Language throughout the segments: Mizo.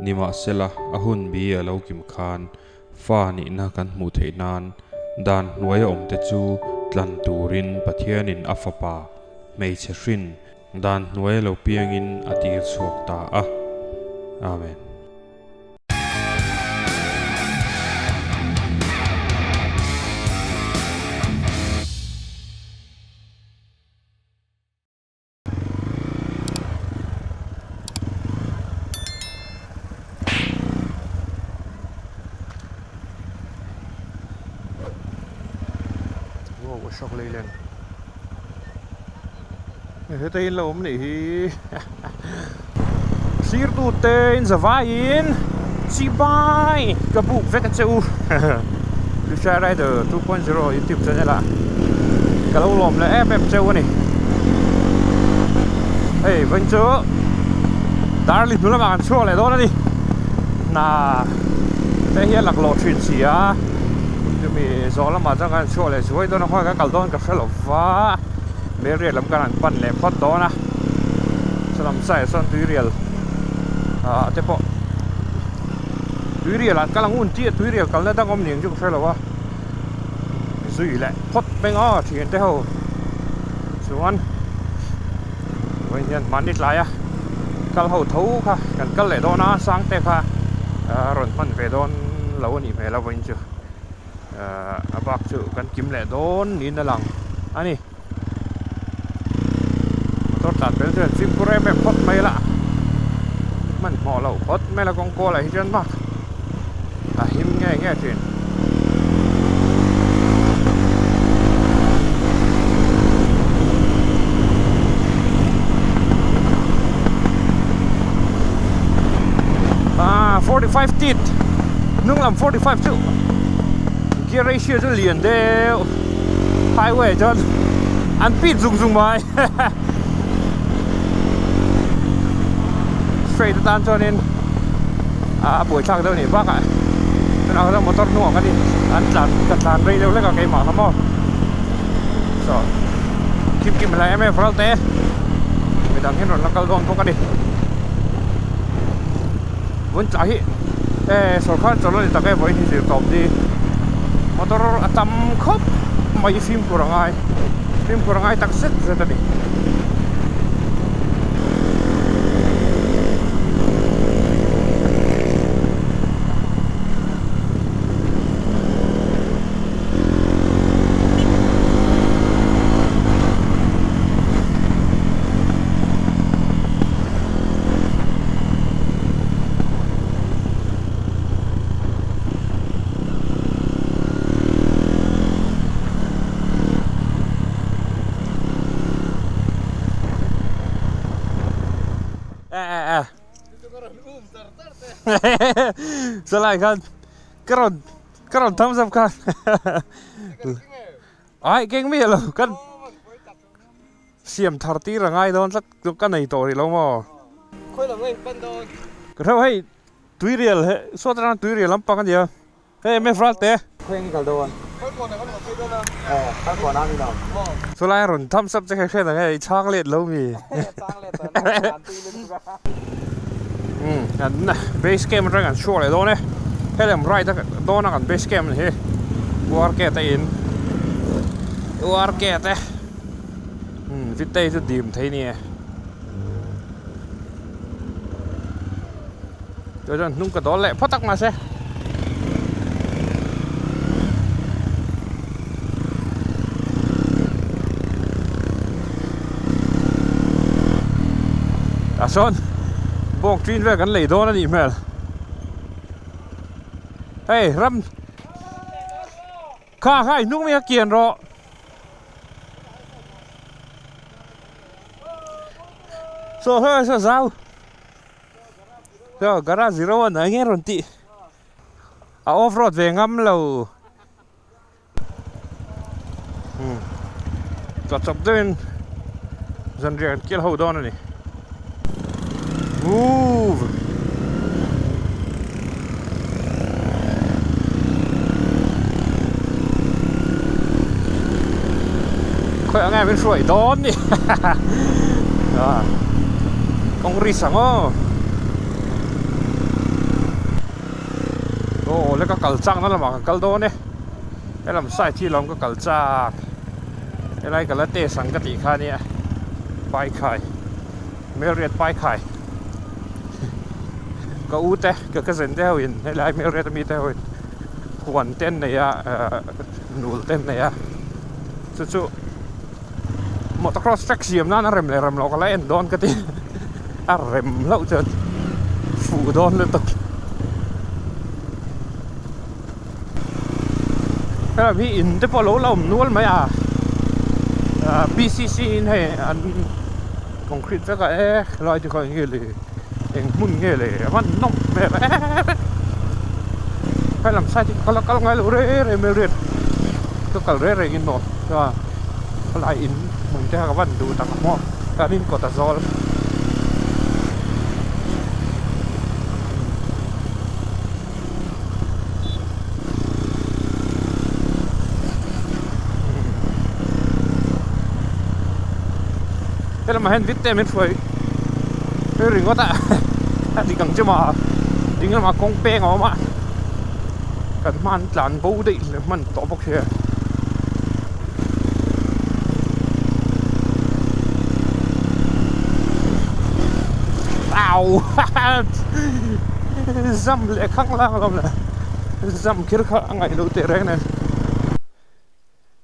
Nimahsela, a hun bi a lo kim khan fa nihna kan hmuh theih nan dan hnuaia awmte chu tlan turin Pathianin a Fapa, hmeichhe hrin, dan hnuaia lo piangin a tir chhuak ta a. Amen. Wow Ashok Leyland heta hi an lo awm nih hi thlir tute in zavaiin chibai ka buk vek a che u Lushai Rider 2.0 youtube channel ah ka lo lawm leh em em cheu a ni hei vawiin chu darli hnu lamah kan chhuak leh dawn a ni hna te hi a laklawh thin si a chumi zawh lamah chuan kan chhuak leh zuai dawn a khawi kan kal dawn ka hre lo va Melriat lam kan han pan leh phawt dawn a salam side ah sawn tuirial ah te pawh tuirial ah kal ang un tih a tuirial kalna dang awm niang chu ka hre lo a zui leh phawt mai ang aw thian te ho chuan vawiin hian mahni tlai a kal ho tho kha kan kal leh dawn a Sangte kha a rawn hman ve dawn lo a nih hmel a vawiin chu. A bak chu kan kim leh dawn niin a lang a ni. Motor tlan pel chuan fimkhur em em phawt mai la, hmanhmawh loh phawt mai la kawng kawl ah hi chuan bak a him nge nge thin. Ah 45 teeth hnung lam 45 chu gear ratio chu lian deuh highway ah chuan an pit zung zung mai straight atan chuanin a buaithlak deuh a nih bakah tunah khan motor hnungah khan an tlan ka tlan rei deuh hlek a keimah kha maw saw kim kim hlai em em ral te midang hian rawn la kal dawn bawk a ni. Vun tla hi e sawrkar chawlh a ni tak e vawiin hi zir tawp ni motor a tam khawp mai fimkhur a ngai fimkhur a ngai tak zet zet a ni. Salai khan ka rawn ka rawn thumbs up khan ai keng mi alo kan Siam thar tir a ngai dawn tlat ka nei tawh rih lo maw? Khawi lam nge pan dawn? Ka hreuh hei tuirial he saw atang tuirial lampang a nia hei MF Ralte. Khawi nge kal dawn? Kal kawn ah kan awm phei dawn a. Aw kal kawn ah min awm. Saw lai a rawn thumbs up che kha hriat ang e i chhang let lo mi? Chhang let tawh lo an tui lutuk a. Umm kan base camp atang kan chhuak leh dawn e helem right a dawn a kan base camp ni hi URK te in URK te. Umm vitei chu dim thei nia tah chuan hnung ka dawl leh phawt tak mahse tah sawn bawng ṭin vel kan lei dawn a nih hmel hei ram kha kha i hnung mai a kian rawh. Saw saw saw zau saw garage zero a nai nge rawn tih a off road ve ngam lo umm tla chawp deuhin zanriah kan kil ho dawn a ni move. Khawi ang em in hruai dawn ni kawng ri sang aw. ka kal chak na lamah ka kal dawn e helam side hi lawm ka kal chak helai ka la test ang ka tih kha ania paikhai Melriat paikhai ka u te ka cousin te ho in helai Melriat ami te ho in huan te an nei a ahh nul te an nei a chu chu motocross track siam nan a rem leh rem loh ka la en dawn ka ti a rem hlauh chuan fuh dawn lutuk helam hi in te pawh a lo la awm nual mai a ah P C C in hei an concrete vek a e helai te kha eng nge le eng hmun nge le a van nawm hmel em helam side hi ka la kal ngai lo reng reng mai riat ka kal reng reng in maw chuan helai in hmun te kha ka van duh tak ang maw kan in kawt a zawl. Helamah hian vit te min hruai ringawt a a dik ang che maw ding lamah kawng peng a awm a kan hman tlan bo daih hman tawh bawk sia. Au zam leh khang lang alawm le zam khir kha a ngaih loh teh reng nen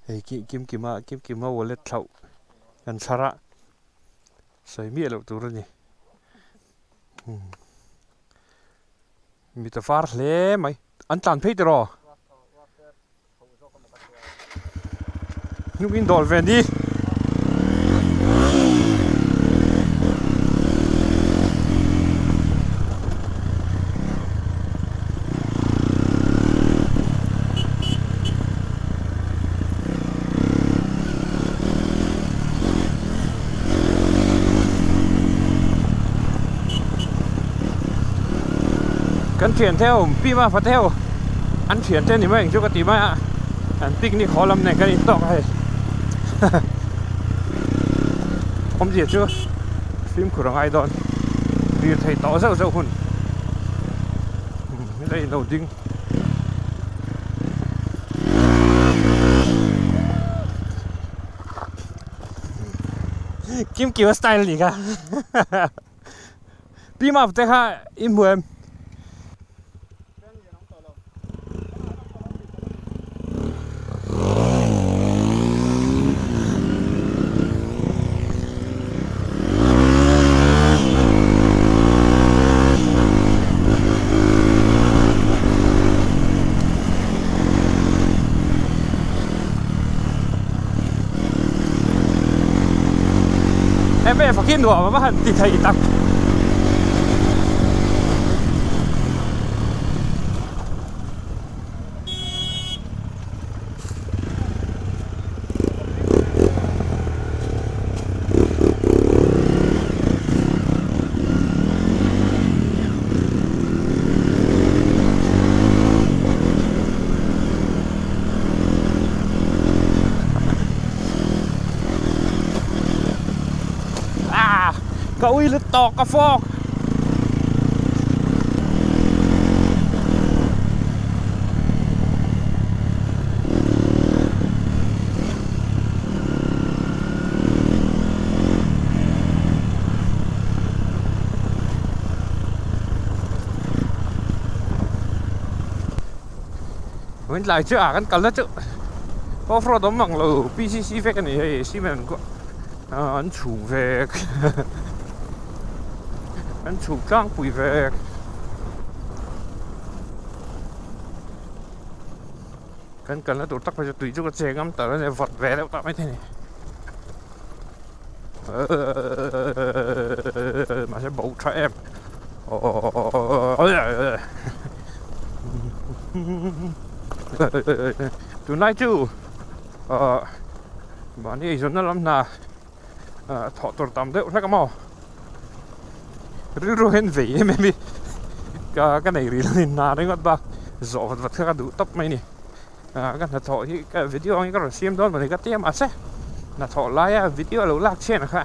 hei ki kim kima kim kima wallet thlauh kan thlar a sawi miah loh tur a ni mit a var hle mai an tlan phei tiraw. Hnuk in dawl ve ni. Kan thian theu pi ma fa theu an thian te ni mai ang chu ka ti mai a an picnic haw lam nen kan in tawk a hei awmzia chu fimkhur a ngai dawn lir thei tawh zeuh zeuh hun helai in lo ding. Kim Kima style ni kha Pi Map te kha i hmu em? Em em fakhi nuam a va han ti thei tak. Ah, ka ui lut tawk ka fawk. Vawiin tlai chu ah kan kalna chu off road awm ang lo P C C vek a ni hei cement an chhung vek an chhung tlangpui vek. Kan kalna tur tak phei chu tui chu ka cheng ngam ta lo a ni vawt ve deuh tak mai thei a ni mahse bo tha em tunlai chu ahh mahni eizawnna lam hna thawh tur tam deuh hlek a maw rilru hian vei em em hi ka ka nei rih lo a ni hna ringawt bak zawh vat vat kha ka duh tawp mai a ni ah ka hnathawh hi ka video ang hi ka rawn siam dawn mawni ka tia mahse hnathawh laia video lo lak chhian kha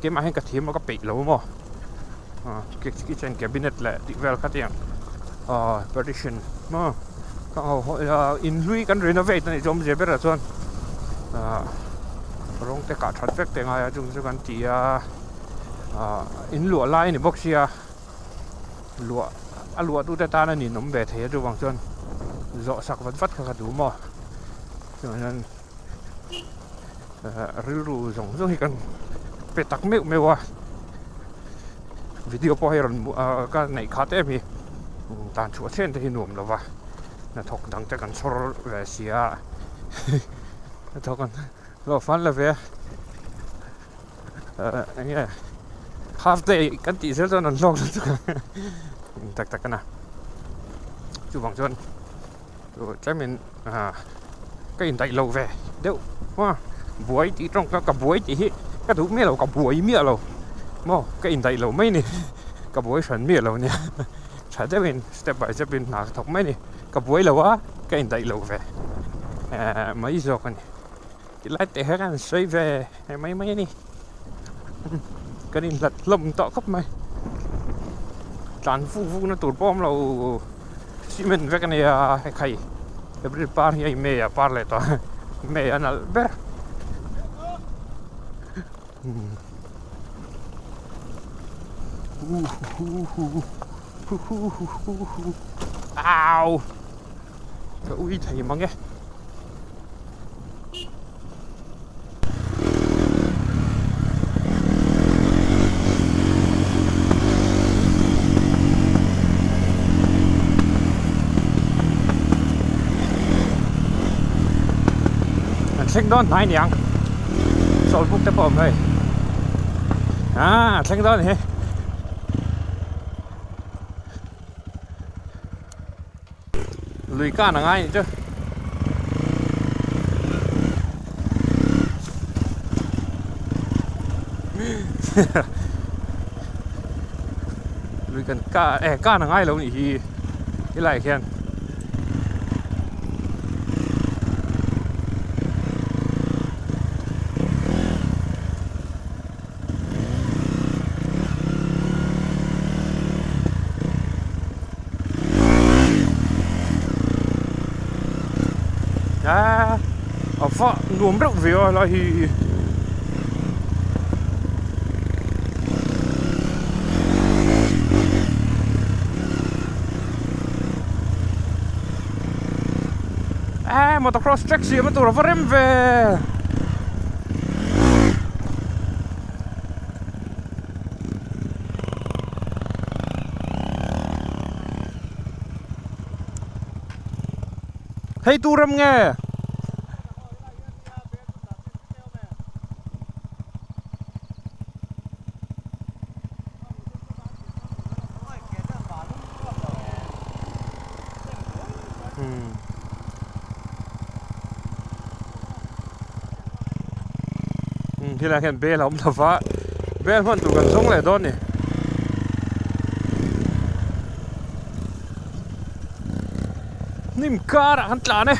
keimah hian ka thiam a ka peih lo maw ah kitchen cabinet leh tih vel kha tiang ah partition maw. In hlui kan renovate a nih chu awmzia berah chuan ah rawng te kah that vek te ngai a chung chu kan ti a ah in luah lai a ni bawk sia luah a luah tute tan a ninawm ve thei a chuvang chuan zawh sak vat vat kha ka duh maw chuan hian ah rilru zawng zawng hi kan pe tak meuh meuh a video pawh hei rawn ah ka neih khat em hi tan chhuah chhen te hi nuam lo va hnathawk dang te kan chhawr ve si a hnathawk an hlawh fan lo ve a ah eng nge half day kan tih zel chuan an hlawk lutuk ang tak tak a na chuvang chuan. Tlemin ka indaih lo ve deuh a, buai tih tawng ka ka buai tih hi ka duh miah lo, ka buai miah lo maw ka indaih lo mai a ni, ka buai hran miah lo nia tha deuhin step by step in hna ka thawk mai a ni, ka buai lo a ka indaih lo ve mai zawk a ni, tilai teh hian an sawi ve mai mai a ni, kan inhlat hlawm tawh khawp mai, tlan vuk vuk na tur pawh a awm lo. Cement vek a nia hekhai April par hi hei May ah par leh tawh a May a nalh ber au ka ui thei mang e. An thleng dawn hnai niang Chawlhbuk te pawh a awm hei ah thleng dawn hi. Lui kan a ngai nih chu. Lui kan ka eh kan a ngai lo nih hi helaiah hian. A a va nuam reuh ve a helai hi e motocross track siam a tur a va rem ve. Hei tu ram nge? Helai hian bel a awm lo va bel hman tur kan zawng leh dawn a ni. Hnim karah kan tlan e.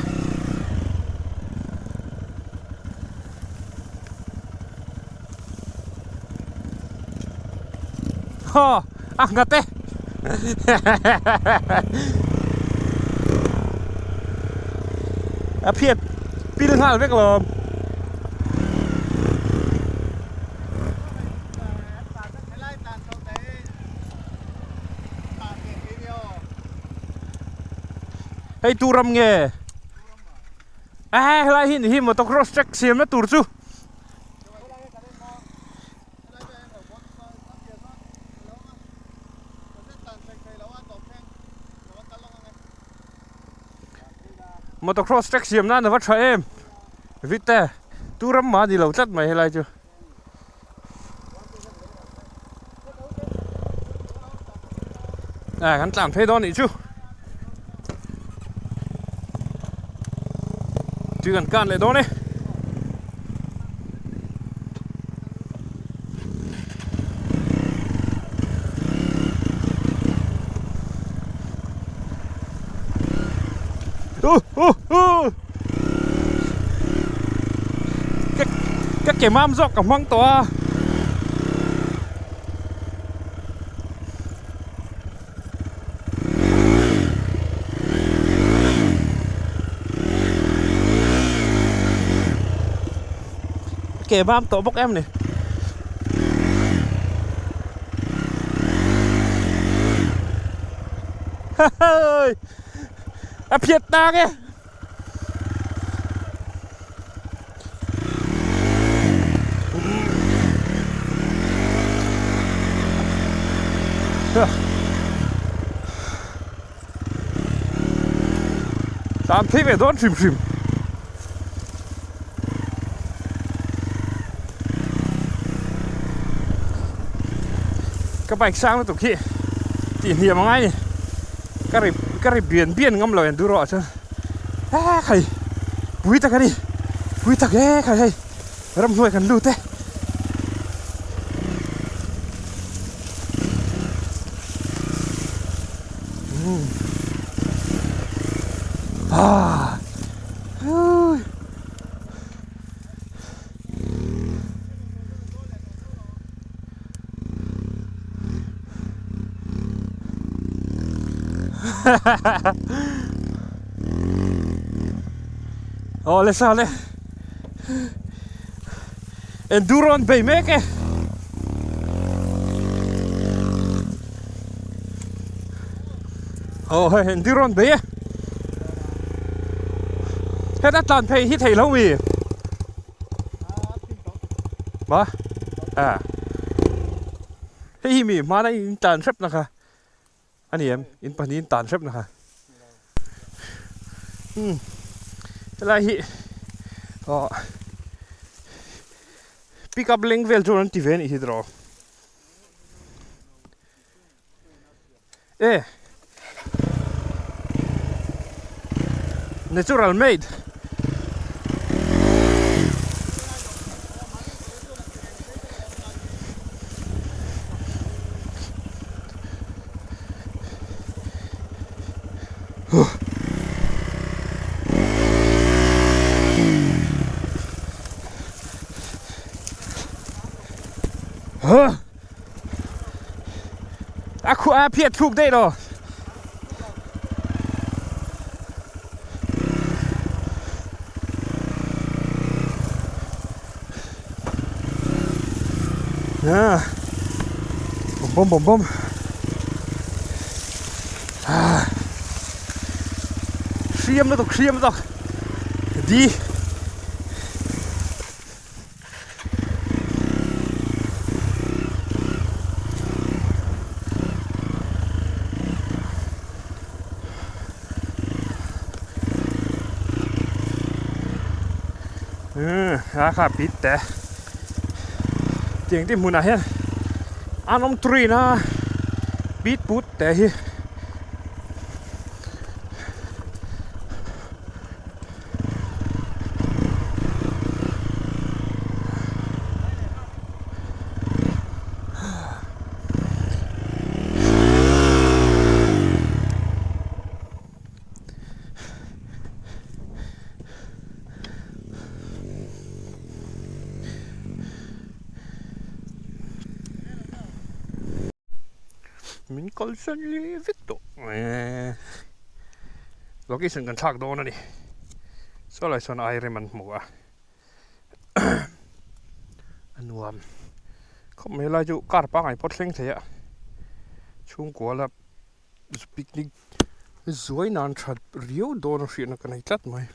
Haw a nghat e. A phiat pil nghal vek lawm. Hei tu ram nge? A helai hi ni hi motocross track siamna tur chu. Motocross track siam nan a va tha em Vite tu ram mah a ni lo tlat mai helai chu. À kan tlan phei dawn nih chu tui kan kan leh dawn e. Ka ke mam zawk ka hmang tawh a. ke mam tawh bawk em ni. A phiat tang e. Tlan phei ve dawn hrim hrim. Ka bike sang lutuk hi tih hniam a ngai ni. Ka ri ka ri bian bian ngam lo enduro ah chuan ah khai pui tak a ni pui tak e khai hei ramhnuai kan lut e. Ah. Aw le sa le enduro an bei mek e. Aw hei enduro an bei e. Heta tlan phei hi theih lo mi. Ba a hei hi mi hmana in tan hrep na kha a ni em in pahnih in tan hrep na kha umm helai hi aw pick up leng vel chu an ti ve a nih hi tiraw e natural made Huh. A khu a phiat thluk daih lo. À. Bom bom bom bom. À. Hriam lutuk hriam lutuk. Di. A kha pit te tiang te hmunah hian an awm train a pit put te hi. Min kalsan leh vek tawh eh. Location kan thlak dawn a ni saw lai sawn ai rem an hmu a a nuam khawp mai lai chu car pangngai pawh thleng thei a chhungkua la picnic zuai nan that riau dawn a hriatna ka nei tlat mai.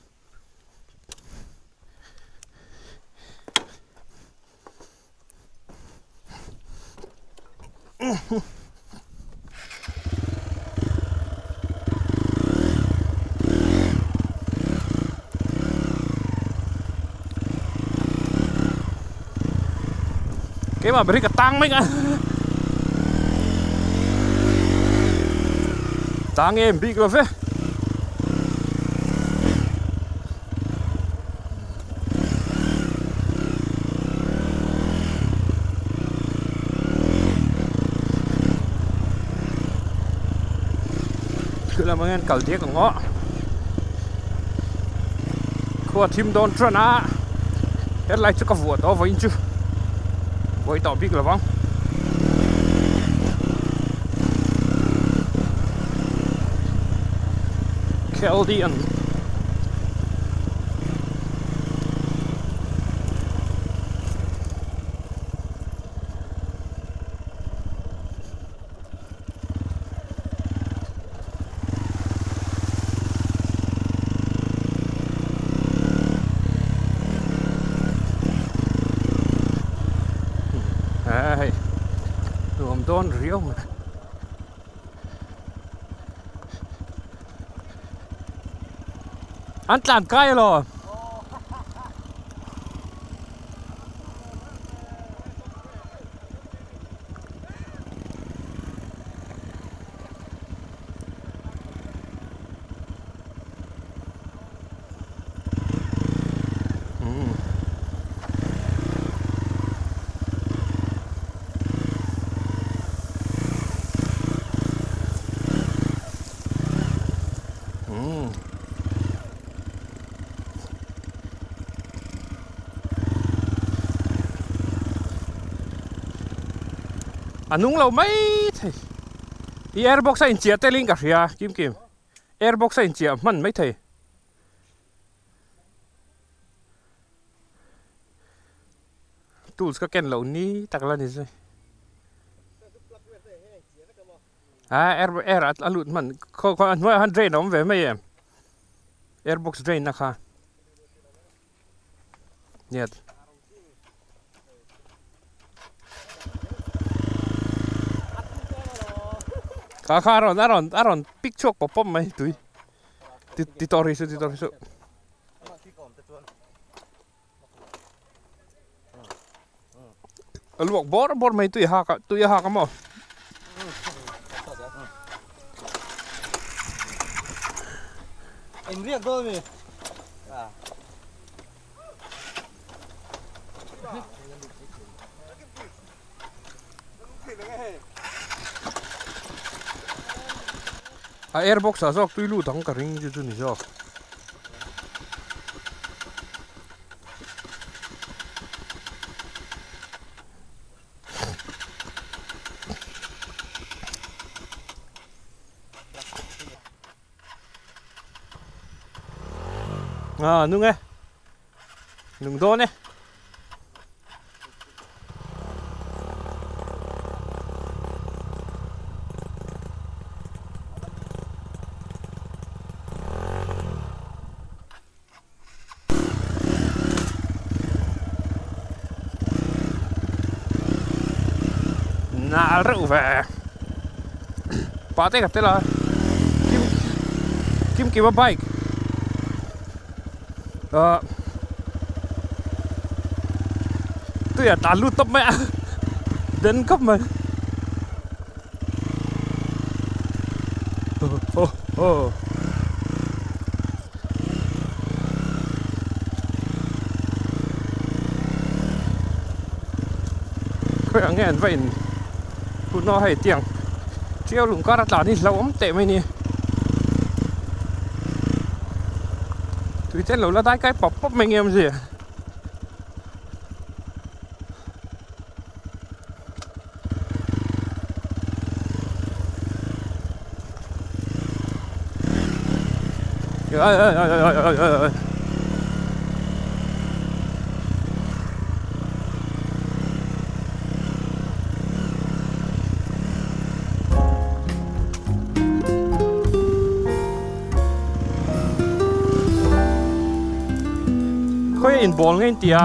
Keimah ber hi ka tang mai a tang em bik lo ve. Thil lamah hian kal diak ang aw khua thim dawn tan a helai chu ka vuah tawh vawiin chu buai tawh bik lovang. Chaldean. dawn riau mai. An tlan kai elaw? A nung lo mai thei i airbox a inchiah telin ka hria kim kim airbox a inchiah hman mai thei. Tools ka ken loh ni tak la ni zui. A air air a lut hman khaw khaw a hnuaiah khan drain a awm ve mai em airbox drain na kha nia. Kha kha a rawn a rawn a rawn pik chhuak pawp pawp mai tui ti ti tawh rih suh ti tawh rih suh. A luak bawr bawr mai tui hak a tui a hak a maw. In riak dawn mi. A airbox ah zawk tui lut ang ka ring chu chu ni zawk. A nung e. Nung dawn e. Nal reuh ve. Pah te ka tel a. Kim Kim Kima bike. Ahh tuiah tlan lut tawp mai a den khawp mai aw aw khawiah nge an va in hun aw hei tiang tiau lung kar a tlan hi hlauhawm teh mai ni. Tui te lo la dai kai pawp pawp mai nge awmzia. Ai ai ai ai ai ai ai. Khawi a inbawl nge in ti a?